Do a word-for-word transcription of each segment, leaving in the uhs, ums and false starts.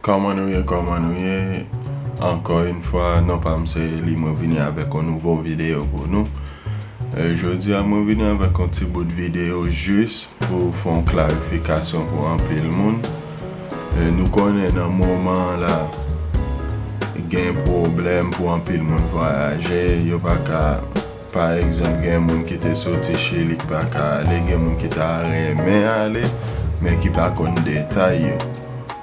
Kòman nou ye, kòman nou ye? Ankò yon fwa, non pa m se Eli, mwen vini avèk yon nouvo videyo pou nou. E, jodi a, mwen vini avèk yon ti bout videyo jis pou fè yon klarifikasyon pou anpil moun. E, nou konnen nan moman an la, gen pwoblèm pou anpil moun vwayaje, yo pa ka, pa egzanp, gen moun ki te soti Chili ki pa ka ale, gen moun ki ta renmen ale, men ki pa konn detay yo.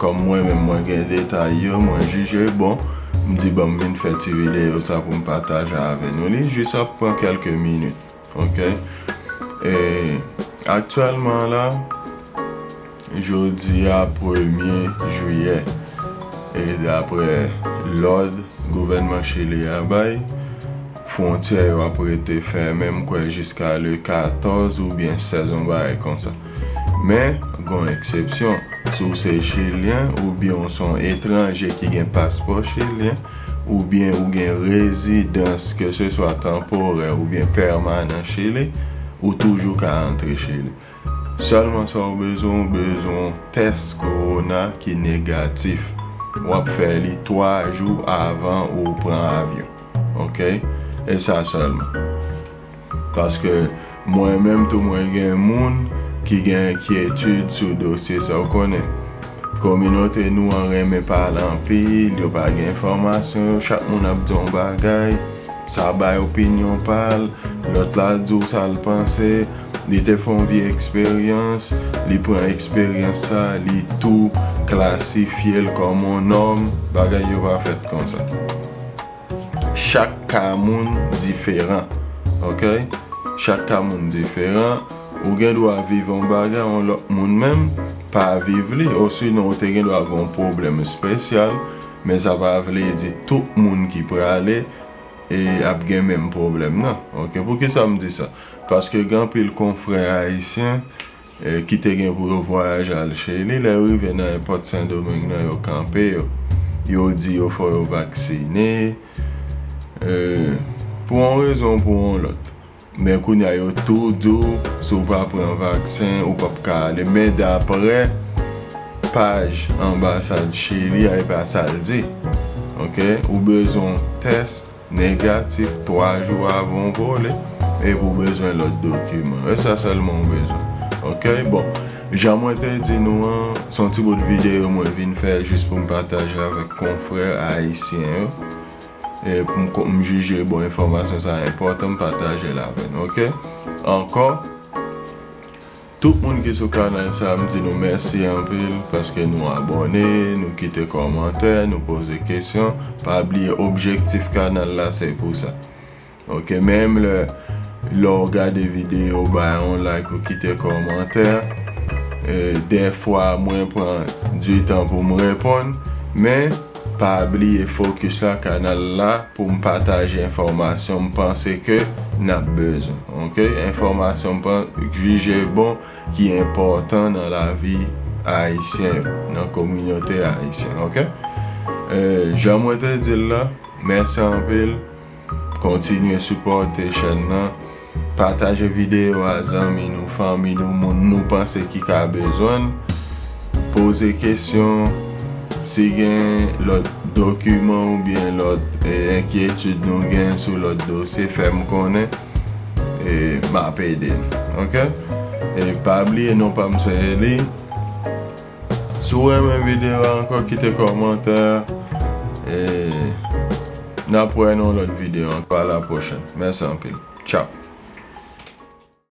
Kòm mwen menm, mwen gen detay yo, mwen jije bon, m di, "Bon, m vin fè ti videyo sa pou m pataje avè nou." Li jis ap pran kèlke minit, oke? E aktyèlman la, jodi a, premye jiyè, e daprè lòd gouvènman Chili a bay, fwontyè yo ap rete fèmen, m kwè, jiska le katòz oubyen sèz, yon bagay konsa. Men, gon eksepsyon. Si w se chilyen, oubyen w se yon etranje ki gen paspò chilyen, oubyen ou gen rezidans, keseswa tanporè oubyen pèmanan Chili, ou toujou ka antre Chili. Sèlman sa w bezwen, w bezwen yon tès kowona ki negatif. W ap fè li twa jou avan ou pran avyon. Oke? E sa sèlman. Paske mwen menm tou, mwen gen moun ki gen enkyetid sou dosye sa, w konnen. Kominote nou an renmen pale anpil, yo pa gen enfòmasyon, yo, chak moun ap di yon bagay, sa bay opinyon pa l, lòt la di w sa l panse, li te fè yon vye eksperyans, li pran eksperyans sa, li tou klasifye l kòm yon nòm, bagay yo pa fèt konsa. Chak ka moun diferan, oke? Chak ka moun diferan. Ou gen dwa viv yon bagay, yon lòt moun menm pa viv li, osinon ou te gen dwa gen yon pwoblèm espesyal, men sa pa vle di tout moun ki prale e ap gen menm pwoblèm nan, oke? Poukisa m di sa? Paske gen anpil konfrè ayisyen, e, ki te gen pou yo vwayaje al Chili, lè yo rive nan èpòt Sendomeng nan, yo kanpe yo. Yo di yo fò yo vaksine, e, pou yon rezon ou pou yon lòt. Men kounye a, yo tou di w, si w pa pran vaksen, ou p ap ka ale. Men daprè paj anbasad Chili a, e pa sa l di. Oke? Ou bezwen tès negatif twa jou avan w vole, epi w bezwen lòt dokiman. E sa sèlman w bezwen. Oke? Bon, jan mwen te di nou an, se yon ti bout videyo mwen vin fè jis pou m pataje avèk konfrè ayisyen yo. E pou m ko-, m jije, bon, enfòmasyon sa a enpòtan, m pataje l avè nou, oke? Ankò, tout moun ki sou kanal sa, m di nou mèsi anpil paske nou abòne, nou kite kòmantè, nou poze kesyon. Pa bliye, objektif kanal la, se pou sa. Oke, menm lè, lè w gade videyo, bay yon like, ou kite kòmantè. E, dèfwa, mwen pran di tan pou m reponn, men pa bliye fokis la, kanal la, pou m pataje enfòmasyon m panse ke n ap bezwen. Oke? Enfòmasyon m pan-, jije bon, ki enpòtan nan lavi ayisyen yo, nan kominote ayisyen. Oke? E, jan mwen te di l la, mèsi anpil. Kontinye sipòte chèn nan. Pataje videyo a zanmi nou, fanmi nou, moun nou panse ki ka bezwen l. Poze kesyon. Si gen lòt dokiman oubyen lòt, e, enkyetid nou gen sou lòt dosye, fè m konnen. E, m ap ede n. Oke? E pa bliye, non pa m se Eli. Si w renmen videyo a ankò, kite kòmantè. E n ap wè nan yon lòt videyo ankò. A la pwochèn. Mèsi anpil. Tchao.